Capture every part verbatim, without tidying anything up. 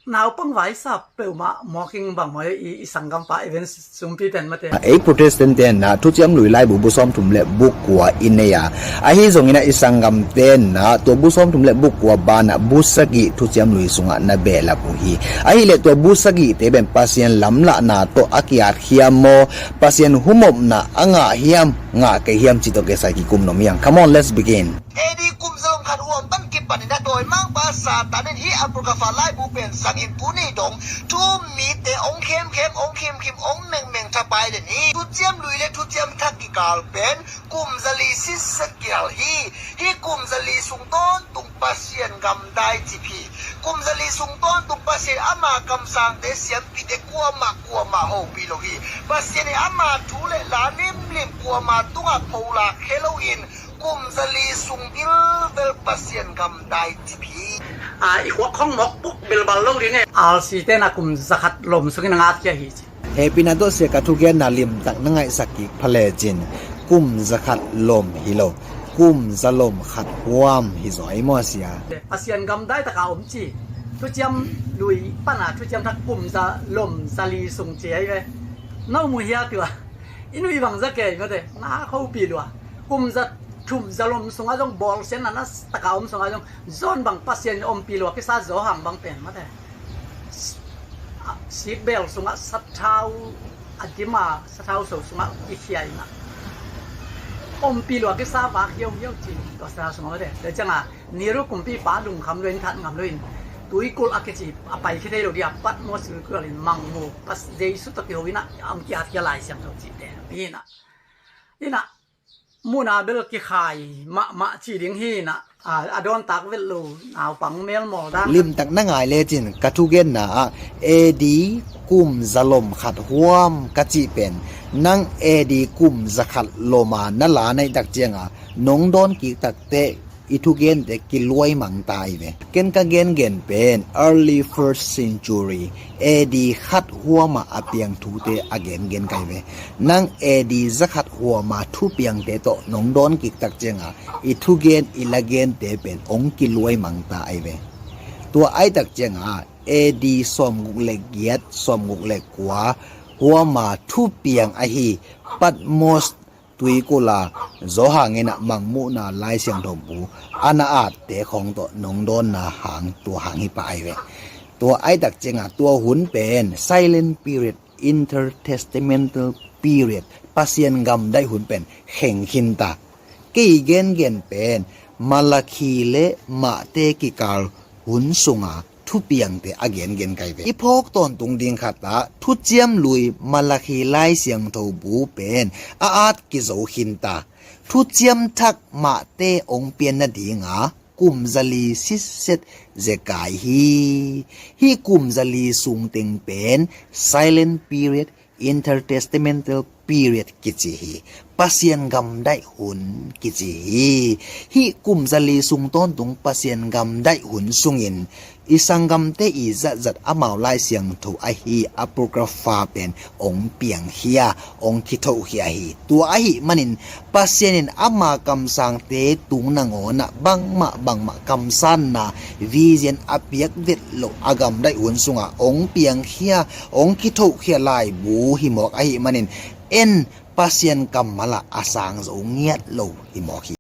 Naupang vaisap peuhmah mawking bang maw i, i sanggampa event sumpi pen mate. Ei Protestant te na thuciam lui laibu bu sawm thum le bu kua i nei a, ahi zongin a i sanggam te na tua bu sawm thum le bu kua banah bu sagih thuciam lui sungah na behlap uh hi. Ahileh tua bu sagih te pen Pasian lamlahna tawh a kiat hiam maw, Pasian humopna a ngah hiam, ngah kei hiam ci tawh kisai kikum nuam hiang. Come on, let's begin. A D kum zalom khat huam pan kipanin a dawimangpa Satan in hih Apocrypha laibu pen zangin tuni dong thu-um mite ong khemkhem, ong khimkhim, ong mengmeng thapai den hi. Thuciam lui le thuciam thak kikal pen kum zali sitset kihal hi. Hih kum zali sung tawntung Pasian gamdai cip hi. Kum zali sung tawntung Pasian ama kamsangte siampite kuamah kuamah hopih lo hi. Pasian in ama thu le la limlim kuamah tungah pholak khe loin kum zali sung bilbel Pasian gamdai cip hi. A, i khuak khong mok puk bilbal lo ding e. Alsi te na kum zakhat lom sungin a ngat kia hi ci. Hehpihna tawh sia ka thugenna limtak na ngaihsak kik pha lecin kum zakhat lom hi lo, kum zalom khat huam hi zaw ei maw sia. Pasian gamdai taka om ci. Thuciam lui pana thuciam thak kum zalom zali sung ci ei ve. No mu hia tua. I nui bang za kei mate, na khopi lua. Kum za thum zalom sunga zong bawlsian na na taka om sunga zong zon bang Pasian ompi lua kisa Zawhang bang pen mate. Sikbel sungah sathau a dima sathau so sungah i khiaina ompi lua kisa vak hiauhiau ci tua sathau sungah mate. Tua cianga Nero kumpipa lungkham loin that ngam loin tuikul a kici a pai khithei lo dia Patmos tuikul in mangmu pas Jesu tawh kiho ina ang kiat kia Lai Siangtho cite ina ina muna bel kikhai mahmah ci ding hi na. A, a dawntak vet lo naupang melmawl dan limtak na ngai lecin ka thugenna ah A D kum zalom khat huam ka cih pen nang A D kum zakhat loma na la naihtak cianga nong dawn kik takte i thugente kiluai mangta ai ve. Ken ka gengen pen early first century A D khat huama a piang thute a gengen kai ve. Nang A D zakhat huama thupiangte tawh nong dawn kiktak cianga i thugen i lagente pen ong kiluai mangta ai ve. Tua aitak cianga A D sawmguk le giat sawmguk le kua huama thupiang ahi Patmos tuikula Zawhang inah mangmuhna Lai Siangtho bu a na atte khawng tawh nong dawnna hang tua hang hi pah ai ve. Tua aitak cianga tua hun pen silent period, intertestamental period, Pasian gamdaih hun pen kheng khinta. Kei gengen pen Malakhi le Mahte kikal hun sunga thupiangte a gengen kai ve. I phawk tawntung ding khatah thuciam lui Malakhi Lai Siangtho bu pen a at kizo khinta. Thuciam thak Mahte ong pian nadinga kum zali sitset zekai hi. Hih kum zali sungteng pen silent period, intertestamental period kici hi. Pasian gamdaih hun kici hi. Hih kum zali sung tawntung Pasian gamdaih hun sungin i sanggamte i zatzat amau Lai Siangtho ahi Apocrypha pen ong piangkhia, ong kithohkhia hi. Tua ahi manin Pasian in ama kamsangte tung nangawnah bangmah bangmah kamsanna vision a piak vet loh a gamdaih hun sungah ong piangkhia, ong kithohkhia laibu hi mawk ahi manin en Pasian kammalah a sang zo ngiat lo hi mawk hi.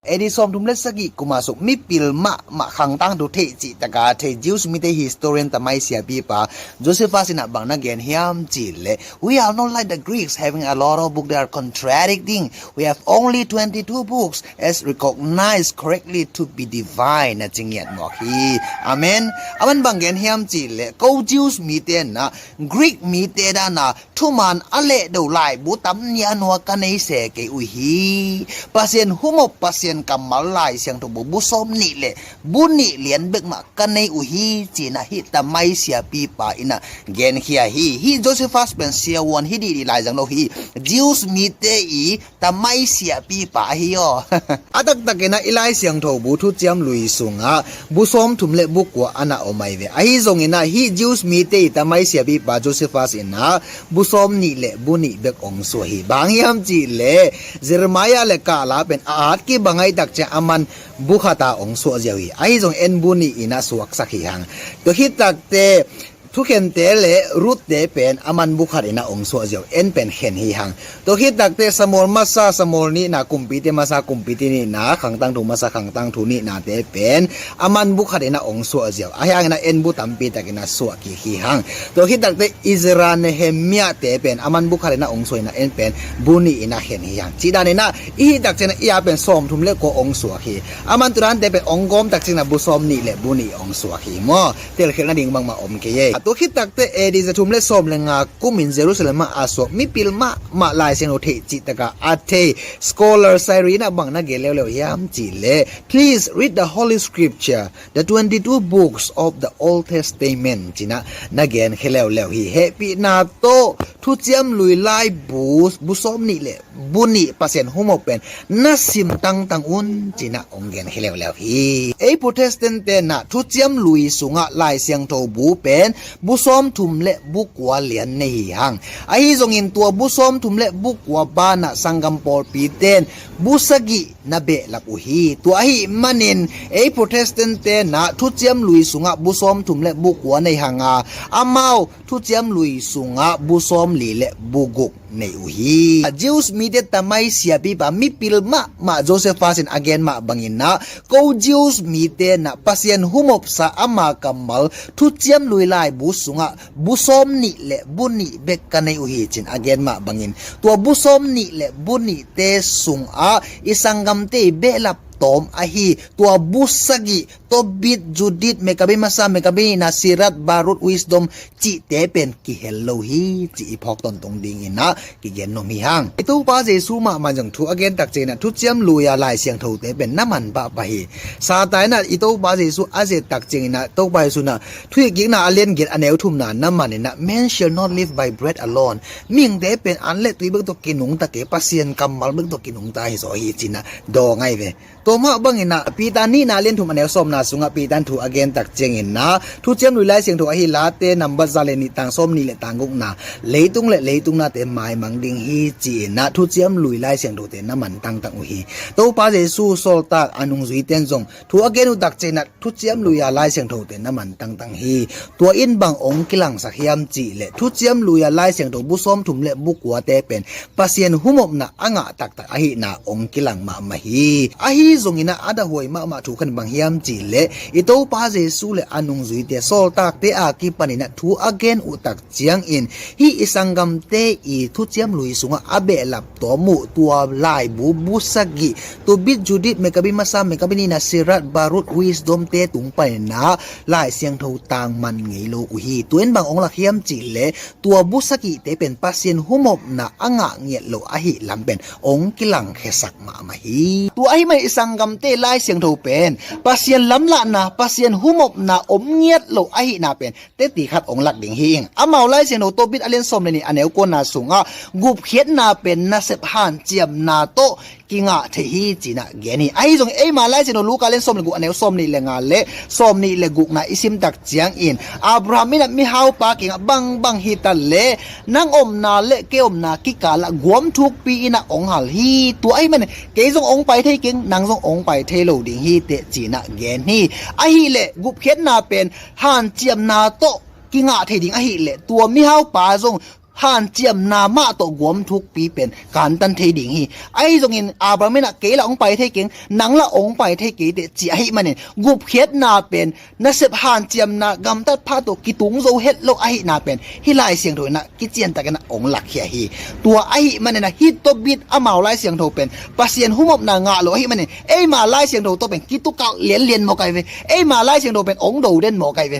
A D sawmthum le sagih kuma suk mipil mahmah khangtang thu theih cihtaka thei Jews mite historian tamai siapipa Josephus inah bang na gen hiam cihleh, we are not like the Greeks having a lot of books that are contradicting. We have only twenty-two books as recognized correctly to be divine na ci ngiat mawk hi. Amen. Aman bang gen hiam cihleh ko Jews mite na Greek mite dana thuman a lehdo laibu tam nia nua ka nei se kei uh hi. Pasian humop Pasian kammal Lai Siangtho bu bu sawm nih le bu nih lian bekmah ka nei uh hi cina hih tamai siapipa inah genkhia hi. Hih Josephus pen siavuan hi dihdih laizang lo hi. Jews mite i tamai siapipa ahi aw. A taktakinah i Lai Siangtho bu thuciam lui sungah bu sawmthum le bu kua ana om ai ve. Ahi zonginah hih Jews mite i tamai siapipa Josephus inah bu sawm nih le bu nih bek ong sua hi. Bang hiam cihleh Jeremiah le Kahla pen a at kibang Hih takciang a man bu khat a ong suah ziau hi. Ahi zong en bu nih in a suaksak hi hang. Tua khit takteh thukhente le Ruth te pen a man bu khat in a ong suah ziau, en pen khen hi hang. Tua khit takteh Samuel masa, Samuel nihna, Kumpite masa, Kumpite nihna, Khangtangthu masa, Khangtangthu nihnate pen a man bu khat in a ong suah ziau. Ahi hangin a en bu tampi takin a suah kik hi hang. Tua khit takteh Ezra, Nehemiah te pen a man bu khat in a ong suah in a, en pen bu nih in a khen hi hang. Cih dan in a i hih takciang a i a pen sawmthum le kua ong suak hi. A man tua dante pen ong gawm takciang a bu sawmnih le bu nih ong suak hi maw. Telkhialhna ding bangmah om kei ei. A tua khit takteh A D za thum le sawm le nga kumin Jerusalem ah a suak mipil mahmah Lai Siangtho theih cih taka a thei scholar Cyril in a bang na gen leuleu hiam cih leh, "Please read the Holy Scripture, the twenty-two books of the Old Testament," ci-in a na gen khia leuleu hi. Hehpihna tawh Thuciam Lui laibu, bu sawmnih le bu nih Pasian humop pen na sim tangtang un, ci-in a ong gen khia leuleu hi. Ei Protestant te in a Thuciam Lui sungah Lai Siangtho bu pen bu sawmthum le bu kua lian nei hi hang. Ahi zongin tua bu sawmthum le bu kua banah sanggam pawlpi ten bu sagih na behlap uh hi. Tua ahih manin ei Protestant te in a Thuciam Lui sungah bu sawmthum le bu kua nei hang a, amau Thuciam Lui sungah bu sawmli le bu guk nei uh hi. Jews mite tamai siapipa mipil mahmah Josephus in a gen mah bangin a, ko Jews mite in a Pasian humopsa ama kammal Thuciam Lui laibu sungah bu sawmnih le bu nih bek ka nei uh hi, ci-in a gen mah bangin tua bu sawmnih le bu nihte sungah i sanggamte i behlap tawm ahi tua bu sagih, Tobit, Judith, Mekabe masa, Mekabe nihna, Sirat, Barut, Wisdom cihte pen kihel lo hi, cih i phawk tawntung dingin a kigen nuam hi hang. I Topa Jesu mahmah zong thu a gen takciangin a Thuciam Lui-a Lai Siangthote pen na man pahpah hi. Satan in a i Topa Jesu a zet takciangin a Topa Jesu in a Thuhilhkikna a lian giat a neu thumna na man in a, "Man shall not live by bread alone." Mihingte pen an le tui bek tawh kinungta kei, Pasian kammal bek tawh kinungta hi zaw hi, ci-in a dawng ahi ve. Tua mah bangin a Peter nihna lian thum a neu sawmna sungah Peter in thu a gen takciangin a Thuciam Lui Lai Siangtho ahi Late number za le nih tang sawmnih le tang gukna, "Leitung le leitung nate maimang ding hi," ci-in a Thuciam Lui Lai Siangthote na man tangtang uh hi. Topa Jesu sawltak a nungzuite in zong thu a gen uh takciangin a Thuciam Lui-a Lai Siangthote na man tangtang hi. Tua in bang ong kilangsak hiam cih leh Thuciam Lui-a Lai Siangtho bu sawmthum le bu kuate pen Pasian humopna a ngah taktak ahihna ong kilang mahmah hi. Ahi zongin a a dahhuai mahmah thu khat bang hiam cih leh i Topa Jesu le a nungzuite sawltakte a kipanin a thu a gen uh takciangin hih i sanggamte i Thuciam Lui sungah a behlap tawm uh tua laibu bu sagih, Tobit, Judith, Mekabe masa, Mekabe nihna, Sirat, Barut, Wisdom te tung panin a Lai Siangtho tangman ngei lo uh hi. Tua in bang ong lak hiam cih leh tua bu sagihte pen Pasian humopna a ngah ngiat lo ahih lam pen ong kilangkhiasak mahmah hi. Tua ahih manin i sanggamte Lai Siangtho pen Pasian lamlahna, Pasian humopna om ngiat lo ahihna pen teci khat ong lak ding hi ing. Amau Lai Siangtho Tobit a lian sawm le nih a neu kuana sungah gupkhiatna pen nasep hanciamna tawh kingah thei hi, ci-in a gen hi. Ahi zongin eima Lai Siangtho Luka lian sawm le guk a neu sawmnih le nga le sawmnih le gukna i sim takciangin Abraham in a mihaupa kiangah bangbang hi ta leh nang omna le kei omna kikalah guam thukpi in a ong hal hi. Tua ahih manin kei zong ong pai thei keng, nang zong ong pai thei lo ding hi teh, ci-in a gen hi. Ahih leh gupkhiatna pen hanciamna tawh kingah thei ding ahih leh tua mihaupa zong hanciamna mah tawh guam thukpi pen kantan thei ding hi. Ahi zongin Abraham in a kei lah ong pai thei keng, nang lah ong pai thei kei teh, ci ahih manin gupkhiatna pen nasep hanciamna gamtat pha tawh kitung zo het lo ahihna pen hih Lai Siangtho in a kiciantakin a ong lakkhia hi. Tua ahih manin a hih Tobit amau Lai Siangtho pen Pasian humopna ngah lo ahih manin eima Lai Siangtho tawh pen kitukalh lianlian mawk ahi ve. Eima Lai Siangtho pen ong do den mawk ahi ve.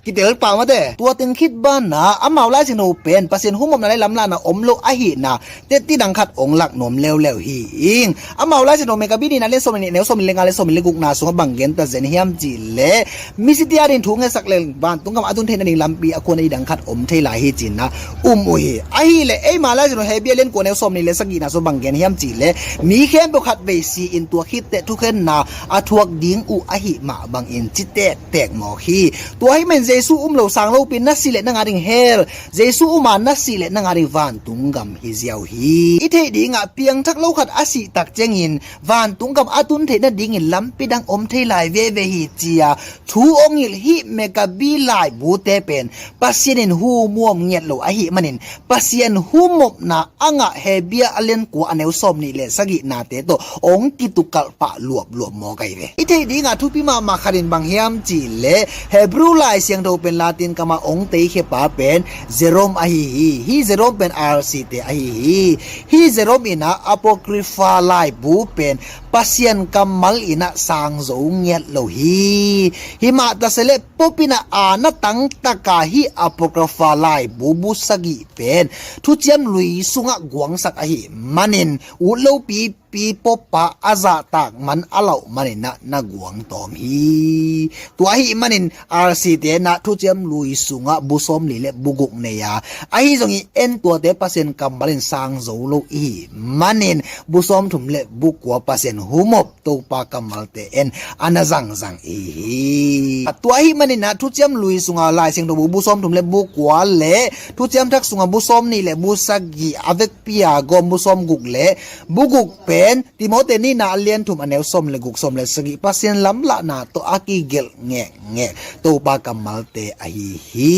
Kitel pah mate. Tua teng khit banah amau Lai Siangtho pen Pasian humopna le lamlahna om lo ahihna teci dang khat ong lak nuam leuleu hi ing. Amau Lai Siangtho Mekabe nihna lian sawm le nih a neu sawm le nga le sawm le gukna sungah bang gen ta zen hiam cih leh misiate ading thu ngetsak leng vantung gam a tun theihna ding lampi a kuan a dang khat om thei lai hi, ci-in a um uh hi. Ahih leh eima Lai Siangtho Hebru lian kua a neu sawm le nih le sagihna sungah bang gen hiam cih leh mi khempeuh khatvei si-in tua khit teh thukhenna a thuak ding uh ahih mah bangin ci tektek mawk hi. Tua ahih manin Jesu um lo sang lopi na si leh na ngah ding hell, Jesu um a na sih leh na ngah ding vantung gam hi ziau hi. I theih dingah piangthak lo khat a sih tak ciangin vantung gam a tun theih nadingin lampi dang om thei lai veve hi ci-a thu ong hilh hih Maccabees laibute pen Pasian in hu muam ngiat lo ahih manin Pasian humopna a ngah Hebru a lian kua a neu sawm nih le sagihnate tawh ong kitukalh pah luapluap mawk ahi ve. I theih dingah thupi mahmah khat in bang hiam cih leh Hebru Lai Siangtho pen Latin kamah ong teikhia pa pen Jerome ahi hi. Hih Jerome pen R C te ahi hi. Hih Jerome in ah Apocrypha laibu pen Pasian kammal in ah sang zo ngiat lo hi. Himah ta se leh Pope in ah aana tangtaka hih Apocrypha laibu bu sagih pen Thuciam Lui sungah guangsak ahih manin ut lo pipi Pope pa a zahtak man a lauh manin ah na guang tawm hi. Tua ahih manin R C te in ah Thuciam Lui sungah bu sawmli le bu guk nei a, ahi zongin en tuate Pasian kammal in sang zo lo i hih manin bu sawmthum le bu kua Pasian humop Topa kammalte en a na zangzang i hi hi. Tua ahih manin ah Thuciam Lui sunga Lai Siangtho bu bu sawmthum le bu kua le Thuciam Thak sunga bu sawmnih le bu sagih a vekpi a gawm bu sawmguk le bu guk pen Timote nihna a lian thum a neu sawm le guk, sawm le sagih Pasian lamlahna tawh a kigelh ngekngek Topa kammalte ahi hi.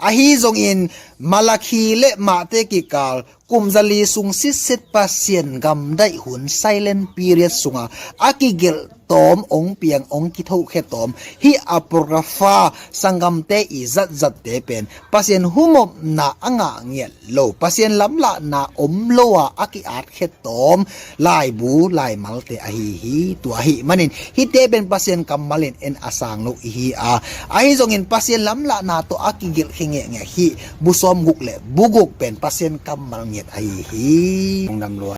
Ahi zongin Malakhi le Mate kikal kum zali sung sitset Pasian gamdaih hun, silent period, sunga a kigelh tawm ong piang ong kithohkhia tawm hih Apocrypha sanggamte i zatzatte pen Pasian humopna a ngah ngiat lo, Pasian lamlahna om lo a a ki-atkhia tawm laibu laimalte ahi hi. Tua ahih manin hihte pen Pasian kammal in en a sang lo i hi a, ahi zongin Pasian lamlahna tawh a kigelhkhia ngekngek hih bu sawmguk le bu guk pen Pasian kammal ngiat ahi hi. Lungdam lua.